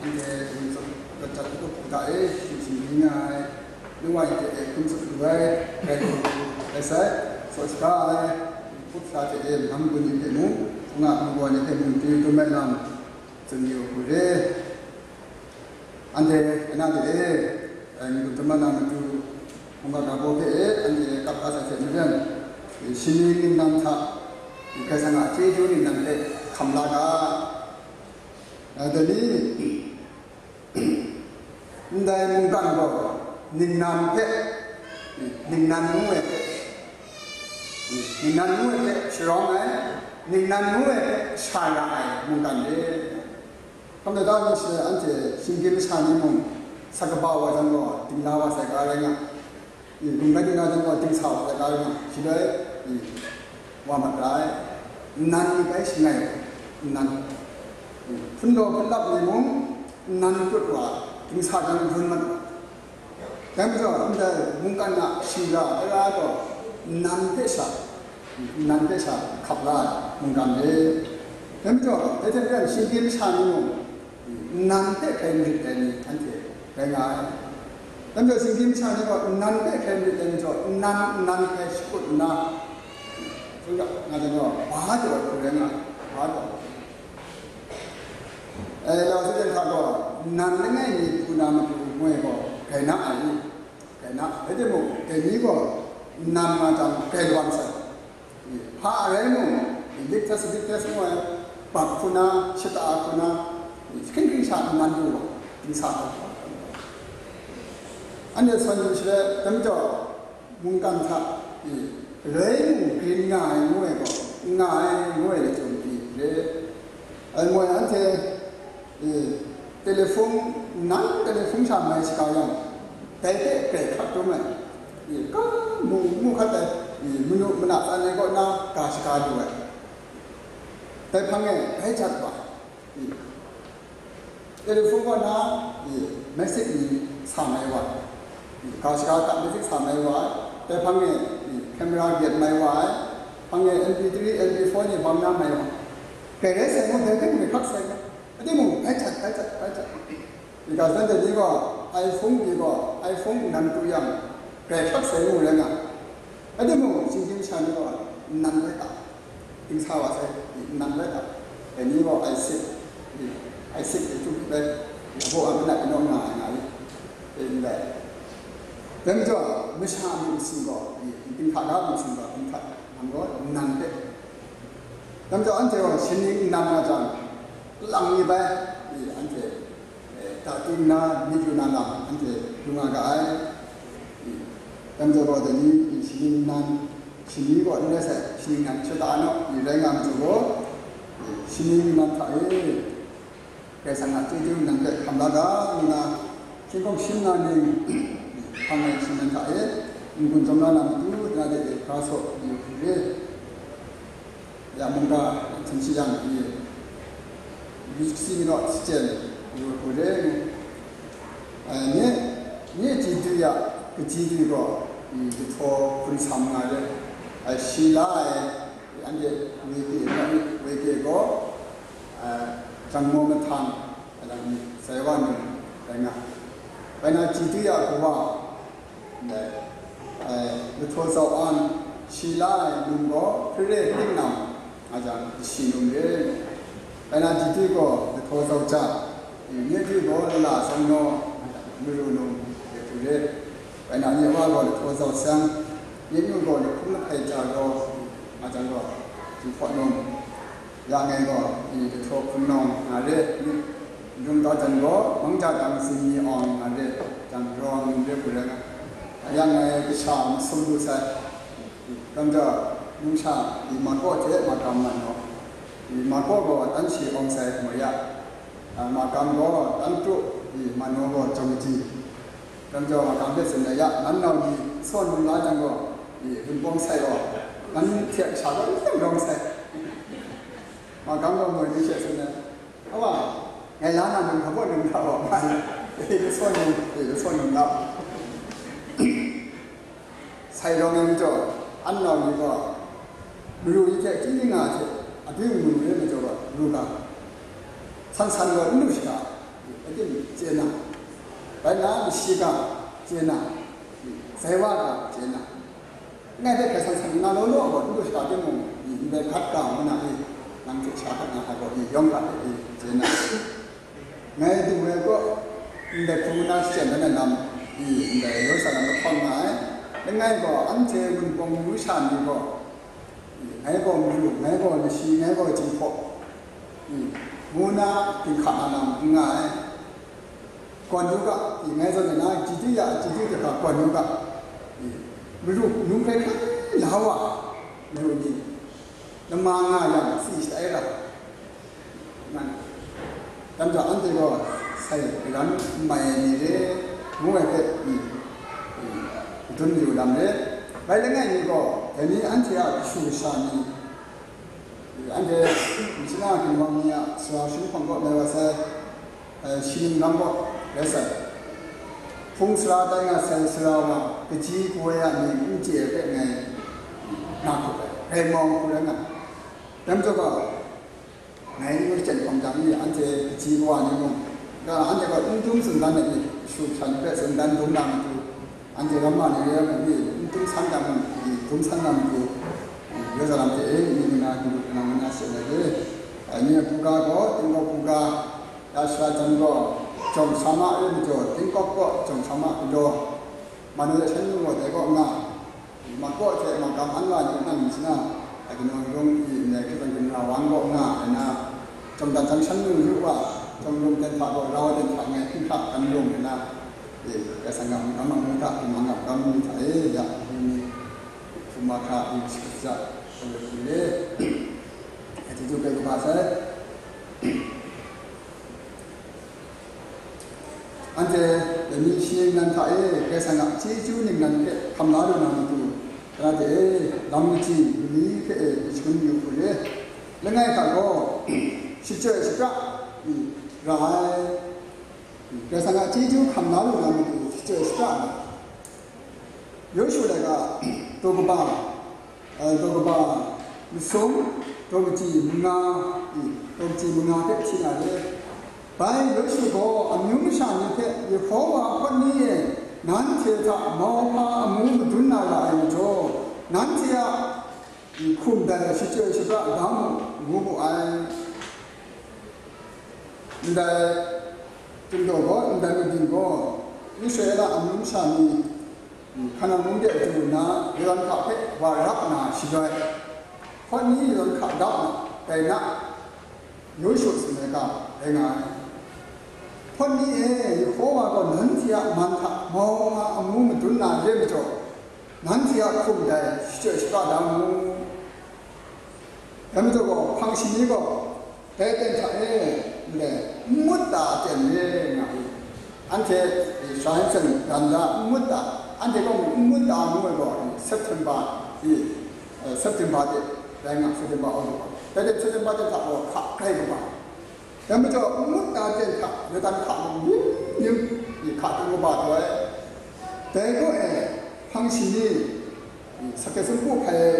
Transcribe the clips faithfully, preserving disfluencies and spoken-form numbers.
Anhte hkum tsup, lat hta hkrup hta e, shing shing ning nga ai, nu wa hte e hkum tsup lu ai, grai hkum lu ai sai, saw shaga ai, hkrup hta hte e, mahkang gun ni hte mung, nga hkum gaw ni hte mung, chyeju dum ai lam, tsun yu hku re. Anhte, na hte e, n-gun hta na matu, hkungga ga baw hpe e, anhte kap kasa hte maren, shini ningnan hta, Karai Kasang a chyeju ningnan hpe hkam la ga. Dai ni, ndai mungkan gaw ningnan hpe, ningnan ngu ai hpe, ningnan ngu ai hpe sharawng ai, ningnan ngu ai hpe sha ra ai mungkan re. Hkam da da ni shi anhte shinggyim masha ni mung, sa kaba wa jang gaw, dingla wa sai ga rai nga, i, gumbai dingla jang gaw, dingsa wa sai ga rai nga, shi rai, i, wa mat rai, nnan ni bai shangai, nnan, i, hpunlaw hpunlap ni mung, nnan kut wa, dingsa jang dun mat wa. Dai majaw, ndai mungkan a shingga tara gaw, nnan hpe sha, nnan hpe sha hkap la ai mungkan re. Dai majaw, dai hte maren shinggyim masha ni mung, nnan hpe hkrai marit ai ni anhte rai nga ai. Dai majaw, shinggyim masha ni gaw nnan hpe hkrai marit ai majaw, nnan, nnan hkrai shakut nna, hkun ga nga jang gaw, ba jaw ai hku rai nga ai, ba jaw ai. E, lau sa ten hta gaw, nnan langai mi hku na matu ngu ai gaw, grai na ai, grai na, rai timung, dai ni gaw, nnan nga jang, grai lawang sai. Hpa a rai mung, lik tas, lik tas ngu ai, bak hku na, shata hku na, hkring hkring sha nnan du gaw, dingsa hkau hkau. Anhte sawn yu shaloi, dai majaw, mungkan hta, e, rai mung grin nga ai ngu ai gaw, n nga ai ngu ai lachyum pyi re. Ai moi anhte, e, telefon, nang telefon sha mai shaga yang, dai hpe grai hkrak dum ai, e, ka mu, mu hkat ai, e, manu mana tsan ai kaw na ga shaga lu ai. Dai hpang e bai jat wa, e, telefon kaw na, e, message ni sa mai wa, e, ga shaga hta message sa mai wa, dai hpang e, e, camera get mai wa ai, hpang e M P three, M P four ni bang na mai wa. Grai rai sai ngu, dai hpe mung hkrak sai ngu. Ade mung, bai jat, bai jat, bai jat. Because nanhte ni gaw, iPhone ni gaw, iPhone nnan tu yang, grai hkrak sai ngu rai nga. Ade mung, shinggyim masha ni gaw, nnan rai ta. Dingsa wa sai, nnan rai ta. Dai ni gaw, I six, I six, I two rai, bo a manat kanaw nga ai nga i, e ndai. Dai majaw, masha a myit masin gaw, dinghta ga myit masin gaw, dinghta nang gaw, nnan hpe. Dai majaw, anhte gaw, shaning nnan nga jang, lang ni bai, anhte, e, ta ting na, myit yu na lam, anhte lu nga ga ai. Dai majaw gaw, dai ni, shaning nnan, shani gaw n rai sai, shaning nnan shata naw, rai nga majaw gaw, shaning nnan hta e, Karai Kasang a chyeju nang hpe hkam la ga, ngu na, hkying hkawng shim na ning, hpang ai shinggan hta e, n-gun zawn na na matu, na de e hkra saw yu hku re. Ya mungga hten shi yang pyi, yu si naw shachyen yu hku re, ngu. Ai, nye, nye chyeju ya, kaji du gaw, i, jahtaw hpun sam nga re, ai, shi la ai, anhte Wege, Wege gaw, a, Jangmaw mahtang, a, myit sai wa num rai nga. Bai na, chyeju ya kawa, ndai, a, jahtaw zau an, shi la ai num gaw, hpare hpingnang, a jang, shi num re. Bai na, chyeju gaw, jahtaw zau ja, nye ju gaw, lala zau naw, a jang, maru num, re hku re. Bai na, nye wa gaw, jahtaw zau sang, nye nyu gaw, jahpung lahpai ja gaw, a jang gaw, jahpaw num. Ya ngai gaw, i, jahtaw hpun nawng nga re, i, ndung kau jan gaw, mang ja dang zingni awng nga re, jang rawng num re hku rai nga. Ya ngai kasha masum lu sai, i, kamja, numsha, i, Makaw hte Makam man gaw, i, Makaw gaw tan shi awng sai, moi ya, a, Makam gaw tan kru, i, Manaw gaw jawng di. Kamja Makam hpe tsun ai, ya, nan nau ni sawn num la jang gaw, i, Wunpawng sai gaw, nan hte kasha gaw n rawng sai. Makam gaw moi ni she tsun ai, Awa, ngai la na num hpa baw num hta gaw, nga ai, e, sawn num, e, sawn num la. Sai rawng ai majaw, an nau ni gaw, maru ni hte chyeju nga hte, a byu mu re majaw gaw, ru ga, san san gaw n lu shaga, Ating chye na, bai na, mashi ga chye na, zai wa ga chye na, ngai hpe hkrai san san nna law law gaw n du sha timung, ndai hkat ga ngu na i, nang hte sha hkat na hta gaw i, yawng hta hpe i chye na, ngai du ai gaw, ndai hpung na shachyen dan ai lam i, ndai Yerusalem lahkawng nga ai, langai gaw anhte Wunpawng mung masha ni gaw, ngai gaw mayu, ngai gaw lashi, ngai gaw jinghpaw, ngu na, dinghka na lam n nga ai. Gawn yu ga, ngai zawn na, Judia, Judia hta gawn yu ga, mayu num hkrai hkrai la wa, mayu ni, lama nga yang, si shatai ra, ngan. Dam jang anhte gaw sai karan n mai ai ni re, ngu ai hpe, i, i, dun yu lam re. Bai langai mi gaw, dai ni anhte a kashu kasha ni, i, anhte Mishna ginwang ni a sara shinhpawng kaw mai wa sai, eh, shi ninglang kaw rai sai. Hpung sara tai nga sai sara wa, kaji kawoi a mying n chye ai hpe ngai na hkrup ai, rai mau hku rai nga. Dam jaw ga, ngai n shachyen hkawm jang ni, anhte kaji kawa ni mung, ga anhte gaw n dum tsun dan ai ni, shu shan hpe tsun dan dum na matu, anhte ramma ni re ai mung ni, n dum san dan mung, i dum san na matu, i, Yerusalem hte e, ni ngu na, ni ngu na, ngu na shachyen ai de. Ai ni a hkungga gaw, tingkawk hkungga, ya sara jan gaw, jawng sa ma re majaw, tingkawk gaw, jawng sa ma galaw, Manu de shan nu gaw dai kaw nga, Makaw hte magam an wa ni nang nchana, a kanu rung i ndai hkrit ai ginra wang kaw nga ai na, Chyawm dat jang shan nu yu wa, chyawm lum ten hta gaw rau ten hta ngai hkring hkra kan lung ai na, e, Karai Kasang a mungkan mamu hta, hkungman a mungkan mamu hta e, ya, ni ni, hkuma hkra, i, shakut ja, shawng rai hkri le, e, chyeju bai kaba sai. Anhte dai ni shi ningnan hta e Karai Kasang a chyeju ningnan hpe hkam la lu na matu, tara de e, lam kaji mali hpe e myit shangun yu hku re. Langai hta gaw, shachyoi shapra, i, ra ai, Karai Kasang a chyeju hkam la lu na matu, shachyoi shapra ai. Yawshu laika, daw kaba, eh, daw kaba masum, daw kaji manga, i, daw kaji manga hpe hti na re. Bai Yawshu gaw amyu masha ni hpe Yehova hpawt ni e nanhte hta mauhpa amu madun na ra ai majaw, nanhte a, i, hkum dai shachyoi shapra da mu, ngu mu ai. Ndai Chyum daw gaw, ndai mabyin gaw, Israela amyu masha ni, Hkanan mung de du nna, Yawdan hka hpe wa rap nna shaloi, Hpawt ni Yawdan hka dap nna, dai na, Yawshu tsun ai ga rai nga ai. Hpawt ni e, Yehova gaw nanhte a man hta mau nga amu madun na re majaw, nanhte a hkum dai shachyoi shapra da mu. Dai majaw gaw, hpang shani gaw, dai aten hta e, ndai, n mut ta aten re nga ai. Anhte, e, Israel hten dan da n mut ta, anhte gaw n mut ta ngu ai gaw, September, e, e, September de, rai nga, September aw lu gaw. Dai aten September de hta gaw hka grai kaba. Dai majaw, n mut ta aten hta, Yawdan hka mung nim nim, e, hka ting kaba taw ai. Dai gaw e, hpang shani, e, sakse sumpu hkai ai,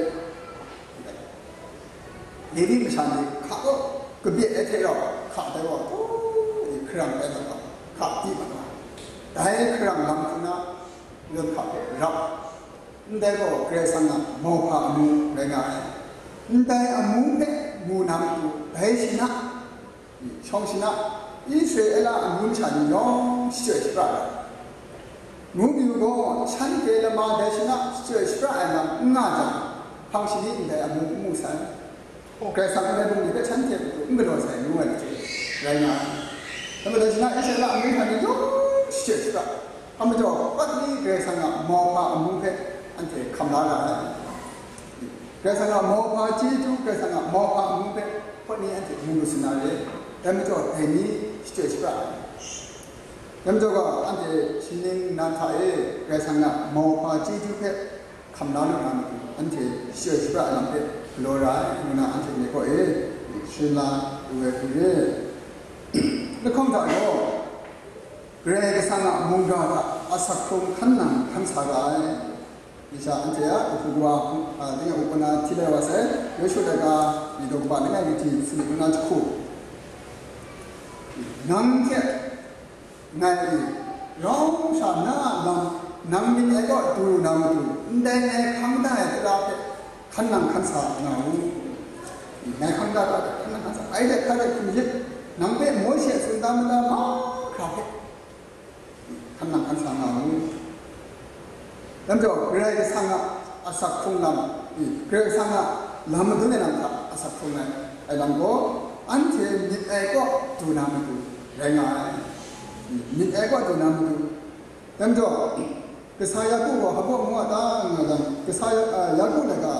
Levi masha ni hka kaw kabye ai hte rau, hka tai gaw, hkarang tai mat ga, hka di mat ga, dai hkarang lam hku na, Yawdan hka hpe rap, ndai gaw Karai Kasang a mauhpa amu rai nga ai. Ndai amu hpe mu na matu, dai shi na, shawng shi na, Israela amyu masha ni yawng shachyoi shapra ai. Ngu mayu gaw, shanhte lama dai shi na shachyoi shapra ai lam n nga jang, hpang shani ndai amu n mu sai. Karai Kasang ndai bungli hpe shanhte matu n galaw sai ngu ai hte rai nga ai. Dai majaw, shi na Israela amyu hta ni yawng shachyoi shapra, a majaw, Hpawt ni Karai Kasang a mauhpa amu hpe anhte hkam la ra ai. Karai Kasang a mauhpa chyeju, Karai Kasang a mauhpa amu hpe Hpawt ni anhte mu lu sin na re. Dai majaw, dai ni shachyoi shapra ai. Dai majaw gaw, anhte shi ningnan hta e Karai Kasang a mauhpa chyeju hpe hkam la lu na matu, anhte shachyoi shapra ai lam hpe galaw ra ai, ngu na anhte ndai kaw e sharin la lu ai hku re. Lahkawng hta gaw, Karai Kasang a mungga hta asak hkrung hkan nang hkan sa ga ai. Masha anhte a kahpu kawa, a, tinang upana hti lai wa sai, Yawshu laika, daw kaba langai kaji, sanit ngu na jahku. Nang hte Ngai e, rau sha na a lam, nang myit ai kaw du na matu, ndai ngai hkang da ai tara hpe hkan nang hkan sa nga u. Ngai hkang da ai tara hpe hkan nang hkan sa, ai de hka de hkum yit, nang hpe Mawshe a tsun da mada mahkra hpe hkan nang hkan sa nga u. Dam jaw, Karai Kasang a asak hkrung lam, i, Karai Kasang a lam madun ai lam hta asak hkrung ai, ai lam gaw, anhte myit ai kaw du na matu rai nga ai. Myit ai kaw du na matu. Dam jaw, kasa Yaku gaw hpa ngu a ta nga yang, kasa Ya-, a, Yaku laika,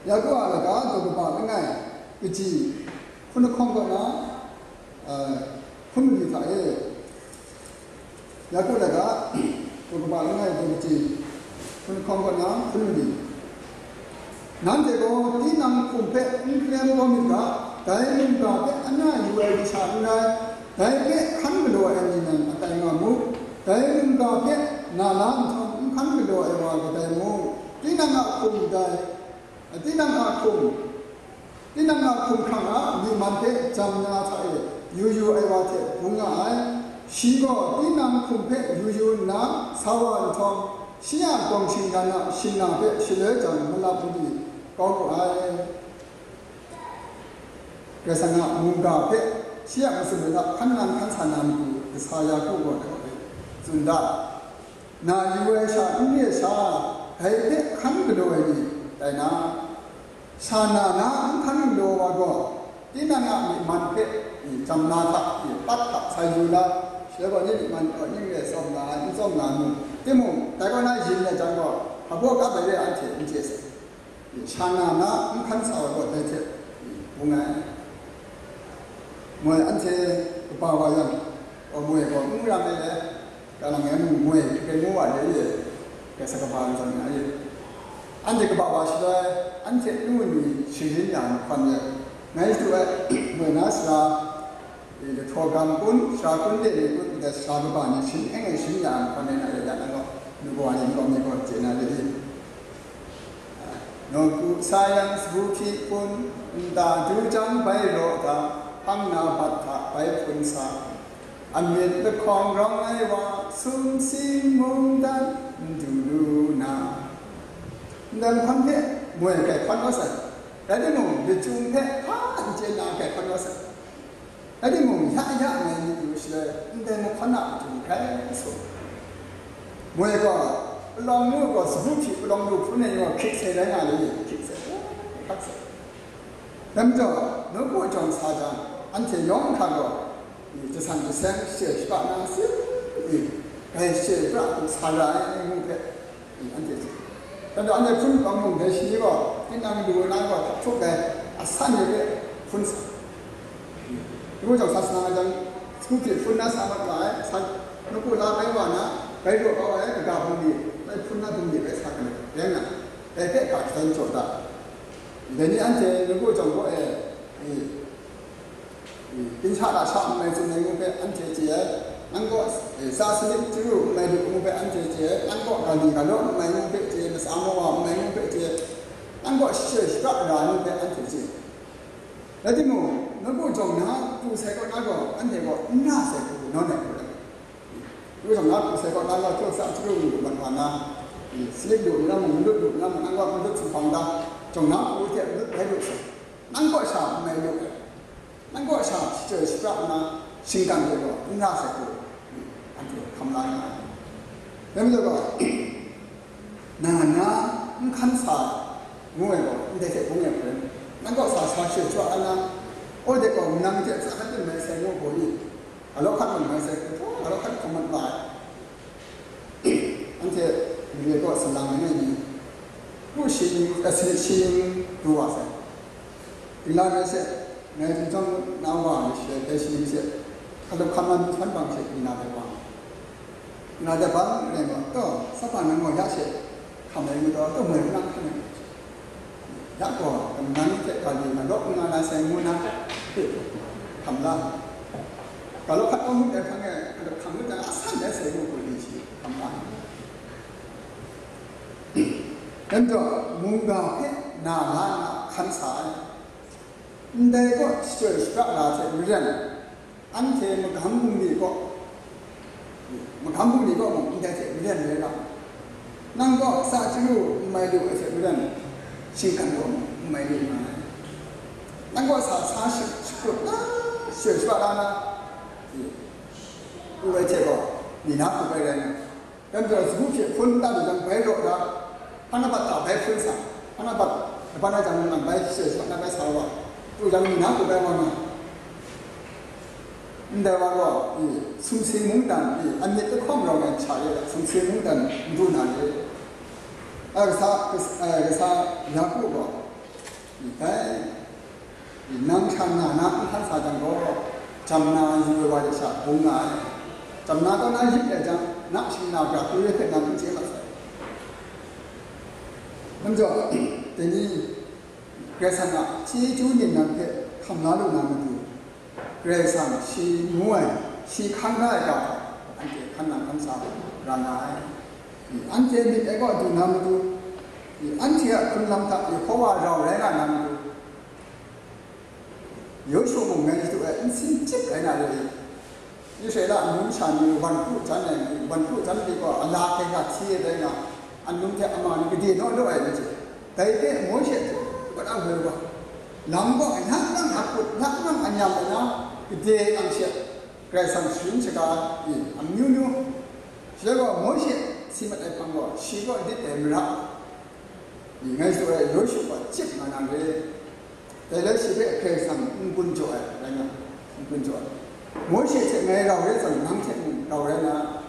Yaku a laika daw kaba langai, kaji, hpun lahkawng kaw na, a, hpun mali hta e, Yaku laika, daw kaba langai daw kaji, hpun lahkawng kaw na hpun mali. Nanhte gaw tinang hkum hpe n hkalem kau myit ga, dai mungga hpe ana yu ai kasha n rai, dai hpe hkan galaw ai ni nan atai nga mu, dai mungga hpe na la nhtawm n hkan galaw ai wa kadai mu, tinang a hkum dai, tinang a hkum, tinang a hkumhkrang a myi man hpe jam na hta e yu yu ai wa hte bung nga ai. Shi gaw tinang hkum hpe yu yu nna sa wa nhtawm, shi a gawng shinggan a shingna hpe shaloi jang malap mali kau wu ai. Karai Kasang a mungga hpe shi a matsun hta hkan nang hkan sa na matu, kasa Yaku gaw hkrai tsun da. Na yu ai sha n re ai sha, dai hpe hkan galaw ai ni tai na, sha na na n hkan galaw wa gaw, tinang a myi man hpe jam na hta, pat hta sa yu la, shaloi gaw ni myi man gaw ning re tsawm nga ai, n tsawm nga mu, timung, dai kaw na yin ai jang gaw, hpa baw kap ai re anhte n chye sai. Sha na na n hkan sa ai gaw dai hte bung ai. Moi anhte kaba wa yang, o moi gaw n ram ai, kalang ngai mu moi hkrai mu wa de ye, kasa kaba n zawn nga ye. Anhte kaba wa shaloi, anhte nu ni sharin ya nhkawn ye, ngai du ai, moi na sara, e, lahtaw gam kun, sara kun de ni kun, ndai sara kaba ni shin eng ai shin ya nhkawn ai na ya, ya na gaw, nu kawa ni n gaw mi gaw chye na de ye. Nawku sa yang sagu hpyi hpun, nta du jang bai raw da, hpang na bat hta bai hpun sa, a myit lahkawng rawng ai wa, sumsing mungdan n du lu na. Ndai mahkawn hpe moi kai hkawn kau sai, rai timung, lachyum hpe hpa n chye na kai hkawn kau sai. Rai timung, ya ya ngai myit yu shaloi, ndai mahkawn a matu hkrai sung. Moi gaw, palawng nu gaw, sagu hpyi palawng nu hpun ai gaw, hkrik sai rai nga le, hkrik sai, hkrak sai. Dai majaw, nawku jawng sa jang, anhte yawng hkra gaw, jasan jaseng, shachye shapra na, si, gai shachye shapra sa ra ai ngu hpe, anhte chye. Dai majaw anhte hpun hpang mung dai shi ni gaw, tinang lu ai na gaw htak htuk ai, asan ai hpe hpun sa. Nawku jawng sa sa na jang, sagu hpyi hpun na sa mat wa ai, sa, nawku la bai wa na, bai raw kau ai, kaga bungli, bai hpun na bungli bai sa galaw, rai nna, dai hpe ga shadawn jaw da. Dai ni anhte nawku jawng gaw e, e, Ginsha lasha n mai tsun ai ngu hpe anhte chye ai, nang gaw, e, sa sanit chyaru n mai lu ngu hpe anhte chye ai, nang gaw ga li ga law n mai ngu hpe chye ai, matsa mawa n mai ngu hpe chye ai, nang gaw shachye shapra ra ngu hpe anhte chye ai. Rai timung, nawku jawng na pru sai kaw na gaw, anhte gaw n ra sai hku nawn ai hku rai. Nawku jawng na pru sai kaw na gaw, hkye sa chyaru n lu mat wa na, sanit lu nna mung, malut lu nna mung, nang gaw malut hpang da, jawng na pru hte malut bai lu sai. Nang kaw sha n mai lu ai. Nang kaw sha shachye shapra nna shingkang hte gaw n ra sai hku, anhte hkam la nga ai. Dai majaw gaw, na na n hkan sa ngu ai gaw, ndai hte bung ai hpe, nang kaw sa sa shachye shapra nna, anhte gaw nang hte tsa hkan n mai sai ngu gaw ni, ga law hkat n mai sai hku, ga law hkat hkawm mat nga ai. Anhte mare kaw salang ai ni, kru shi ning, a, sanit shi ning du wa sai. Dingla ngai hte, ngai hpung jawng na wa ni she, dai shi ning hte, hkalup hkam na myihtoi bang she, dingla dai bang. Dingla dai bang rai gaw, taw, sa hpa nang gaw ya she, hkam ai ngu taw, taw moi nang hkam ai. Ya gaw, nang hte ga li ga law n nga na sai ngu na, hkam la. Ga law hkat kau ngut ai hpang e, hkam ngut ai asan ai sai ngu gaw li shi, hkam la. Dai majaw, mungga hpe na la nna hkan sa ai. Ndai gaw shachye shapra na hte maren, Anhte magam bungli kaw, magam bungli kaw mung ndai hte maren rai nga, nang kaw sa chyalu n mai lu ai hte maren, shinggan kaw mung n mai lu nga ai. Nang kaw sa, sa shi-, shakut na, shoi shawa la na, pru ai hte gaw, mi na hku bai rai nga. Dai majaw, sagu hpye hpun nta lu jang bai raw da, hpa na bat hta bai hpun sa, hpa na bat, hpa na jang nang bai shoi shawa na bai sa wa, pru jang mi na hku bai wa nga. Ndai wa gaw, i, sumsing mungdan, i, a myit lahkawng rawng ai hta e, sumsing mungdan n du na re. A kasa, kas-, a kasa Yaku gaw, i, dai, i, nang hkran na na n hkan sa jang gaw, jam na yu ai wa de sha bung nga ai. Jam na kaw na yip ai jang, na shing na gara hku re hpe nang n chye mat sai. Majaw, dai ni, Karai Kasang a chyeju ningnan hpe hkam la lu na matu, Karai Kasang shi ngu ai, shi hkan da ai ga hta, anhte hkan nang hkan sa ra nga ai. Anhte myit ai kaw du na matu, anhte a hkrunlam hta Yehova rau rai nga na matu, Yawshu mung ngai shadu ai nsin chyip rai na re. Israela amyu masha ni wan pru jan ai, wan pru jan ai gaw, a la hkrai hkra hti ai rai nga, anlung hte ama ni gade naw naw ai ni hte, dai hte Mawshe hte mat ang hoi wa, lam gaw a yak nang a kut, yak nang a nyam ai na, gade ang she, Karai Kasang sharin shaga ai, amyu myu. Shi gaw Mawshe si mat ai hpang gaw, shi gaw lit ai mara, ngai shadu ai Yawshu gaw chyip nga na re. Dai rai shi hpe Karai Kasang n gun jaw ai rai nga, n gun jaw ai. Mawshe hte ngai rau rai zang, nang hte mung rau rai na.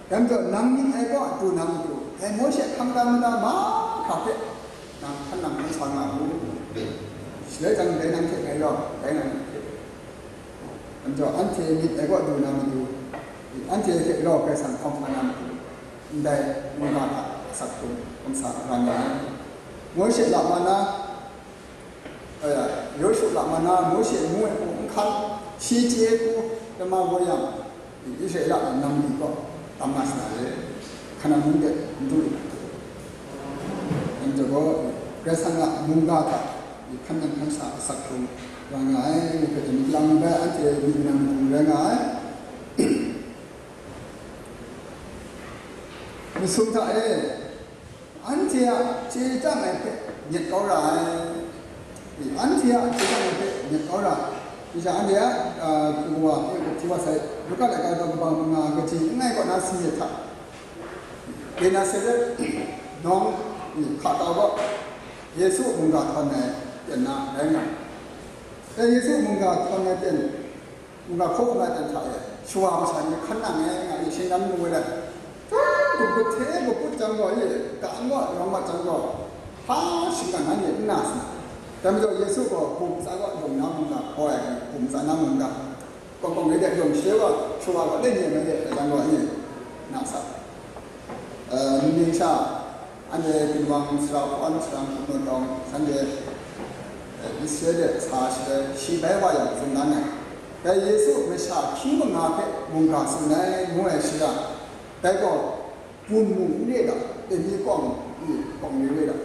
Dai majaw, nang myit ai kaw du na matu, dai Mawshe hkam da mada mahkra hpe nang hkan nang hkan sa nga u. Shaloi jang dai nang hte ngai rau, dai nang hte. Dai majaw, anhte myit ai kaw du na matu, anhte hte rau Karai Kasang hkawm hkra na matu, ndai mungga hta asak hkrung hkawm sa ra nga ai. Mawshe lama na, Aya, Yawshu lama na, Mawshe ngu ai hku n hkan, shi chye ai hku lama gaw yang, Israela a nam ni gaw tam nga sa na re, Hkanan mung de n du lu. Anhte gaw Karai Kasang a mungga hta hkan nang hkan sa asak hkrung ra nga ai, ngu hpe myit lang bai anhte myit nang hkrung rai nga ai. Masum hta e, anhte a chye chyang ai hpe myit kau ra ai. Anhte a chye chyang ai hpe myit kau ra ai. Kaja anhte a, a, kawa, e, hti wa sai, Luka laika daw kaba manga kaji langai kaw na sumyet hta, Genesaret nawng, e, hka kau gaw, Yesu mungga htawn ai ten na rai nga ai. Dai Yesu mungga htawn ai ten, mungga hkaw kaba ten hta e, shawa masha ni hkan nang e nga i, shinggan mu ai. Hkrum hkrum hte kaput jang gaw, i, ka-ang gaw rawng mat jang gaw, hpa shinggan na ni n na sa. Dai majaw Yesu gaw bum tsa gaw lung na mungga hkaw ai, bum tsa na mungga, kawng kawng rai de lung, shaloi gaw shawa gaw le ni ai mai de, dai jang gaw, i, na sa. Eh, ning sha, anhte ginwang sara hkawn, sara hkum naw tawng, shanhte, eh, Israel de sa shaloi, shi bai wa yang, tsun dan ai. Dai Yesu masha hkying manga hpe mungga tsun ai, ngu ai shara, dai gaw, bum mung n re ga, dai ni kawng, i, kawng ni re ga.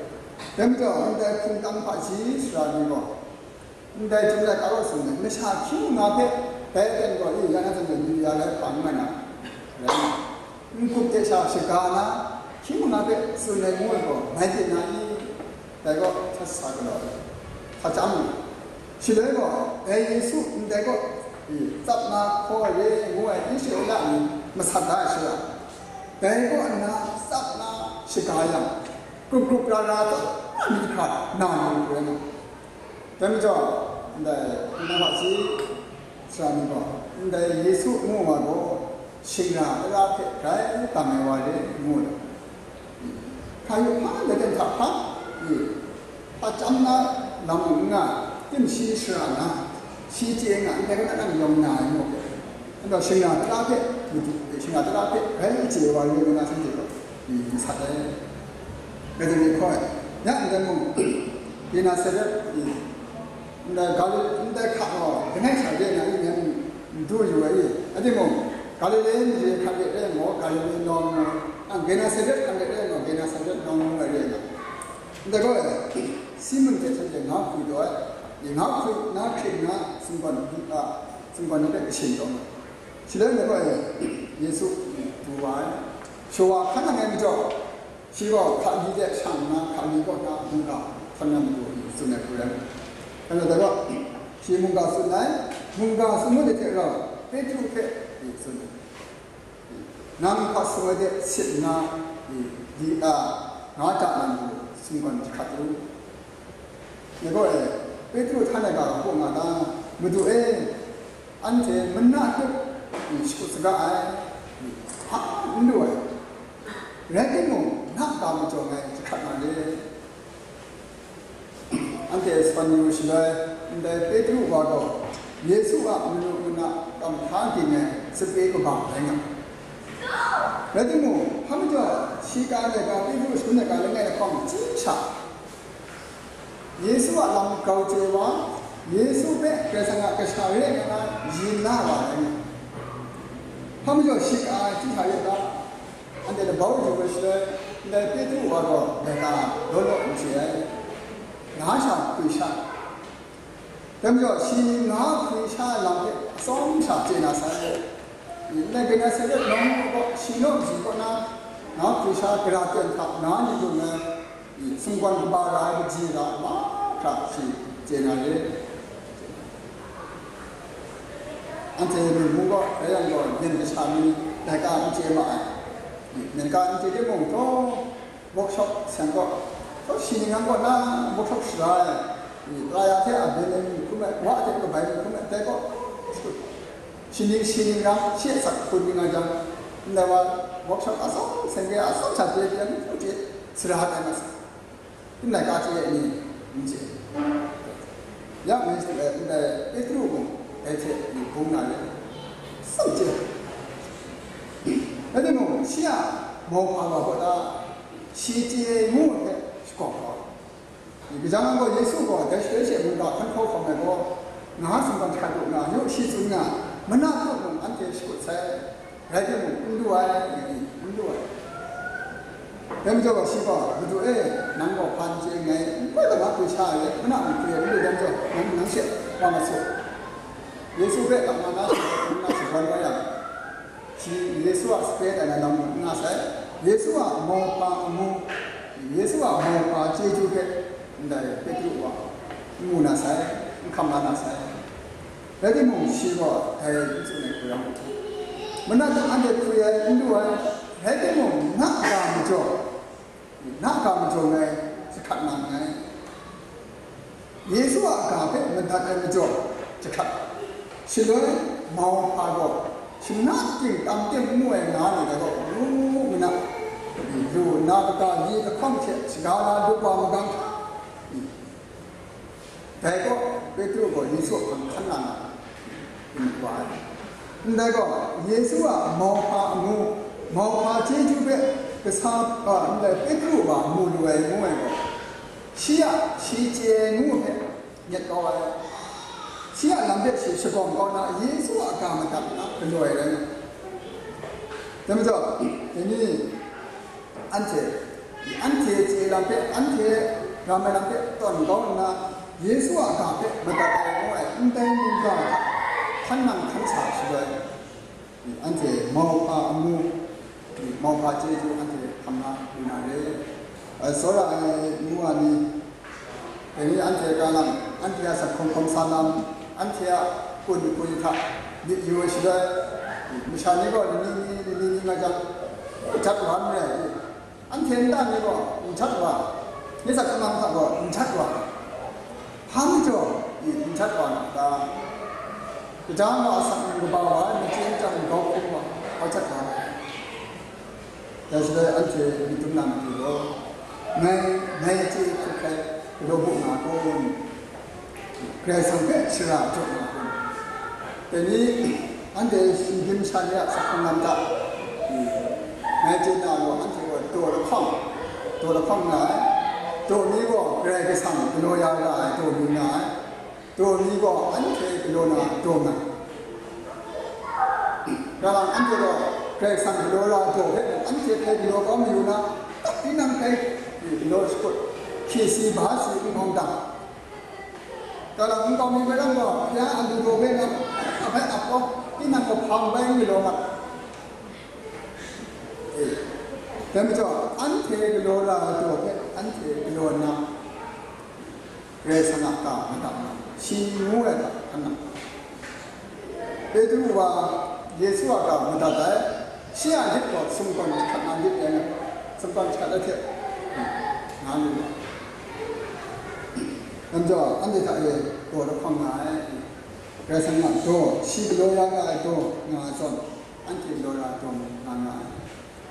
Dai majaw, ndai hpungtang hpaji sara ni gaw, ndai htum laika gaw tsun ai, masha hkying manga hpe dai aten gaw, i, ya na hten gaw, yu ya lai hpa n nga na, rai nna, n-gup hte sha shaga na, hkying manga hpe tsun ai ngu ai gaw, mai byin na i? Dai gaw hta sa galaw ai, hta chyam ai. Shaloi gaw, dai Yesu ndai gaw, i, tsap na hkaw ai re ngu ai Israela ni masat da ai shara, dai kaw nna tsap na shaga yang, grup grup ra ra tsap na myit hkra na lu ai. Dai majaw, ndai hpungtang hpaji sara ni gaw, ndai Yesu ngu wa gaw, shingra tara hpe grai tam ai wa re, ngu ai. Hkra yu hpa, ndai ten hta hpa, i, hpa chyam na lam n nga, tim shi shara nga, shi chye nga, ndai kaw na nang yawng na ai ngu ai. Anhte shingra tara hpe, madu, shingra tara hpe grai chye ai wa rai nna, shanhte gaw, i, masat ai. Kaja ni hkaw ai, ya ndai mung, Genesaret, i, ndai Gali-, ndai hka gaw, langai sha re ai na i, nang n du yu ai i? Rai timung, Galile mare hkrat re ai gaw, Galile nawng ngu, a, Genesaret hkrat re ai gaw, Genesaret nawng ngu ai re ai nga. Ndai gaw, Simun hte shanhte nga hpwi taw ai, i, nga hpwi na hkring na sumgawn, a, Sumgawn ni hpe kashin taw nga. Shaloi ngai gaw, e, Yesu du wa ai. Shawa hkan nang ai majaw, shi gaw hkali de shang nna, hkali kaw na mungga hkan na matu tsun ai hku rai. Dai gaw, shi mungga tsun ai, mungga tsun ai hte rau, Petru hpe tsun ai. Nang hpa sung ai de sit nna, di, a, nga ja na matu sumgawn jahkrat u. Ngai gaw, e, Petru htan ai ga hpaw nga ta? Madu e, anhte mana tup shakut saga ai, hpa n lu ai, rai timung, na ga majaw ngai jahkrat nga le. Anhte span yu shaloi, ndai Petru wa gaw Yesu a manu mana kamhpa ging ai sape kaba rai nga ai. Rai timung, hpa majaw shi ka ai ga, Petru shangun ai ga langai lahkawng chyim sha, Yesu a lam grau chye wa, Yesu hpe Karai Kasang a kasha re nga na yin na wa rai nga ai. Hpa majaw shi ka ai chyim sha yu ga, anhte labau yu ai shaloi, ndai Petru wa gaw laika law law n chye ai, nga sha hpwi sha. Dai majaw, shi nga hpwi sha ai lam hpe atsawm sha chye na sai. Ndai Genesaret nawng kaw, shi naw kaji kaw na, nga hpwi sha gara ten hta na ni lung ai, sumgawn kaba ra ai kaji ra ai mahkra shi chye na re. Anhte myi mung gaw, dai yang gaw, myen kasha mi laika n chye ma ai. Myen ka n chye timung, taw, workshop seng gaw, taw, shi ning yang gaw na workshop shara ai. Laya hte a byen ai mi hkrum ai, wa hte kabai mi hkrum ai, dai gaw, shi ning, shi ning yang, shi a asak hkun ning nga jang, ndai wa workshop atsawm seng de, atsawm sha chye de, n hkrum chye, sara ai ma sa. N laika chye ai ni, n chye. Ya, Mister, eh, ndai Petru mung dai hte bung na re, sam chye. Rai timung, shi a mauhpa wa gaw ta, shi chye ai ngu ai hpe shakawn kau. Kaja nang gaw Yesu gaw dai shaloi she mungga hkan hkaw hkawm ai gaw, nga sumgawn hkrat u nga, yu shi tsun nga, mana tup mung anhte shakut sai. Rai timung, n du ai, n du ai. Dai majaw gaw shi gaw, "Madu e, nang gaw hpa n chye nngai, n koi kaw na hpwi sha ai, hpuna mung hpwi ai, n du, dai majaw, nang, nang she wa ma su. Yesu hpe lap na na shi gaw, nang na shawan kau yang, shi Yesu a sape tai na lam mung n nga sai, Yesu a mauhpa amu, Yesu a mauhpa chyeju hpe ndai Petru wa n mu na sai, n hkam la na sai." Rai timung, shi gaw dai n tsun ai hku rai nna, mana tup anhte hpwi ai, n du ai, rai timung, na ga majaw, na ga majaw ngai jahkrat na nngai. Yesu a ga hpe madat ai majaw jahkrat. Shaloi, mauhpa gaw, shana ting tam ting n mu ai nga ni dai gaw, ngu ngu nna, lu nna kata li lahkawng hte shaga la lup wa magang hta, dai gaw, Petru gaw Yesu a hpang hkan na na, mat wa ai. Ndai gaw, Yesu a mauhpa amu, mauhpa chyeju hpe kasa, a, ndai Petru wa mu lu ai ngu ai gaw, shi a, shi chye ai ngu hpe nyet kau ai. Shi a lam hpe shi shagawng kau na, Yesu a ga madat na galaw ai rai nga. Dai majaw, dai ni, anhte, anhte chye lam hpe, anhte ram ai lam hpe tawn kau nna, Yesu a ga hpe madat ai ngu ai ndai mungga hta hkan nang hkan sa shaloi, anhte mauhpa amu, mauhpa chyeju anhte hkam na lu na re. Ai, tsawra ai nu wa ni, dai ni anhte ga lam, anhte a asak hkawm hkawm sa lam, anhte a kun hpui hta myit yu ai shaloi, masha ni gaw lani ni, lani ni nga jang, jat wa n rai. Anhte nta ni gaw n jat wa, ni asak hkawm hkawm hta gaw n jat wa, hpa majaw n jat wa na ta? Gaja nga asak n kaba wa ai, machye n chyang grau hkum wa, hpa jat wa ai. Dai shaloi anhte myit dum na matu gaw, ngai, ngai chye hkrit hkrai galaw bu nga kun, Karai Kasang hpe shara jaw nga kun. Dai ni, anhte shinggyim sha ni a asak hkrung lam hta, ngai chye na gaw, anhte gaw daw lahkawng, daw lahkawng nga ai. Daw ni gaw Karai Kasang galaw ya ra ai daw ni nga ai. Daw ni gaw anhte galaw na daw nga ai. Kalang anhte gaw Karai Kasang galaw ra daw hpe mung anhte hpe galaw kau mayu na, tinang hpe galaw shakut, hkye si ba si n hkawm dang. Kalang nkau mi hpe lam gaw, ya a lu daw hpe na, a Bai ap gaw, tinang gaw hpang bai n galaw mat. E, dai majaw, anhte galaw ra ai daw hpe anhte galaw nna, Karai Kasang a ga madat na, shi ngu ai hta hkan nang. Petru wa Yesu a ga madat ai, shi a lit gaw sumgawn jahkrat na lit rai nga, sumgawn jahkrat ai hte, nga lu ai. Dai majaw, anhte hta e daw lahkawng nga ai. Karai Kasang a daw, shi galaw ya nga ai daw nga ai zawn, anhte galaw ra ai daw nga nga ai.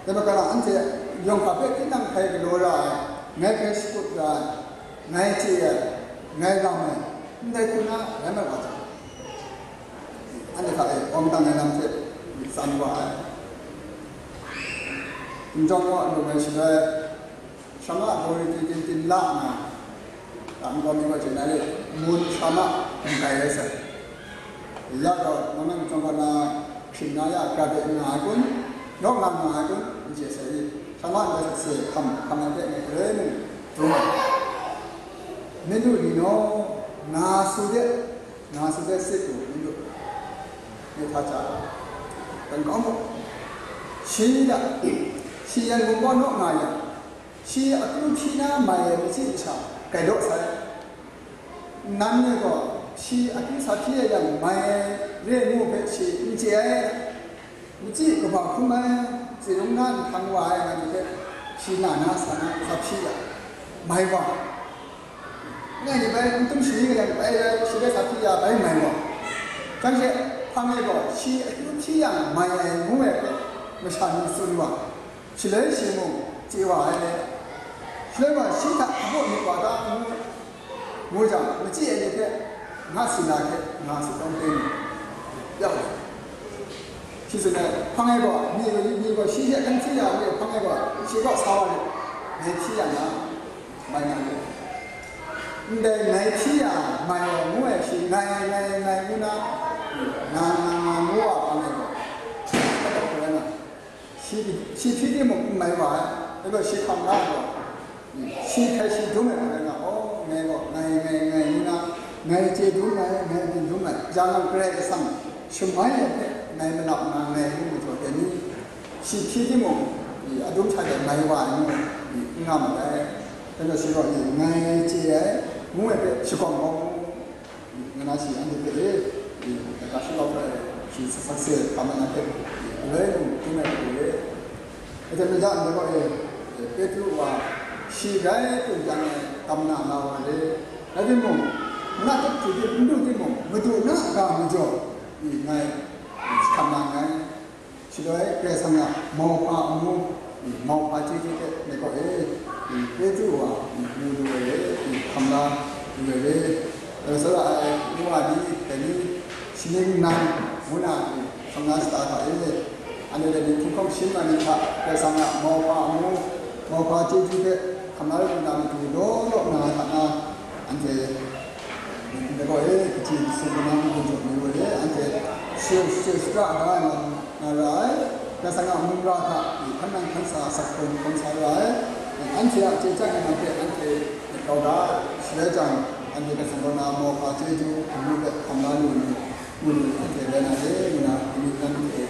Dai majaw, anhte yawng hkap hpe tinang hkrai galaw ra ai, ngai hpe shakut ra ai, ngai chye ai, ngai ram ai, ndai hku na rai mat wa jang, anhte hta e awng dang ai lam hte myit tsan wa ai. N jawng naw n lung ai shaloi, Shama gaw riti tin tin la nna, Tam gaw mi gaw chye na re, mun shama n kai ai sai. Ya gaw, nang nang chyawm gaw na hpring na ya, grade nga ai kun, nawk nga nga ai kun, n chye sai i, shama n kai sakse hkam, hkam ai hpe ngai galoi mung dum ai. Minu ni naw, na su de, na su de sit u, minu. Ni hta cha, kan kau mu. Shi ya, shi yan gun gaw nawk nga ya, shi akyu hpyi na mai ai matsi masha gai daw sai. Nnan ni gaw shi akyu sa hpyi ai yang mai ai re ngu hpe shi n chye ai. Matsi kaba hkrum ai, tsi rung na nhtang wa ai nga ni hpe shi na na sa na sa hpyi ai, mai wa. Ngai ni bai n tum shani yang bai rai, shi bai sa hpyi ya bai mai wa. Hkang she, hpang e gaw shi akyu hpyi yang mai ai ngu ai hpe masha ni tsun wa. Shaloi shi mung chye wa ai. Shaloi wa shi hta hpaw myit wa ta ngu, ngu jang, matsi ai ni hpe nga si na hte nga si tawng ten ya ai. Shi tsun ai, hpang e gaw, mi, mi gaw shi hte kan hpyi ya, mi hpang e gaw, shi kaw sa wa rit, ngai hpyi ya na, mai na rit. Ndai ngai hpyi ya, mai wa ngu ai shi, ngai, ngai, ngai ngu na, nga, nga, nga ngu wa hpang e gaw, shi kaw sa wa rit na. Shi, shi hpyi timung n mai wa ai, dai gaw shi hkam la ai gaw, shi hkrai shi dum ai rai nga, aw, ngai gaw, ngai, ngai, ngai, ngu na, ngai chye dum ai, ngai byin dum ai, ja nang Karai Kasang shamai ai hpe ngai malap nna ngai ngu majaw dai ni, shi hpyi timung, i, adum hta de mai wa ai ngu, i, n nga mat ai. Dai gaw shi gaw, i, ngai chye ai, ngu ai hpe shagawm kau mu. Nga na shi anhte hpe e, e, ga shagawp ai, shi sakse hkam ai na hpe, e, galoi mung hkrum ai hku e. Aten maja ndai gaw e, e, Petru wa, shi grai tun jang ai, kam na na wa re. Rai timung, na tup hkru di n du timung, Madu na a ga majaw, e, ngai, e, hkam na nngai. Shaloi Karai Kasang a mauhpa amu, mauhpa chyeju hte ngai kaw e, Petru wa, mu lu ai re, hkam la lu ai re. Dai tsawra ai, nu wa ni, dai ni, shaning nang, ngu na, hkam la shata hta e, anhte dai ni htinghkawng sharin na ni hta, Karai Kasang a mauhpa amu, mauhpa chyeju hte hkam la lu na matu law law nga ai hta na, anhte Ndai gaw e, kaji sumsum na mung jaw mi wa e, anhte share, share shapra da ai na, na ra ai, Karai Kasang a mung ra hta, hkan nang hkan sa, sak hkawm hkawm sa ra ai, anhte a chye chyang ai na hpe anhte myit kau ga, shaloi jang, anhte Karai Kasang kaw na mauhpa chyeju, amu hpe hkam la lu ai ni, ngu lu ai, anhte rai na re, ngu na, amying nan hte,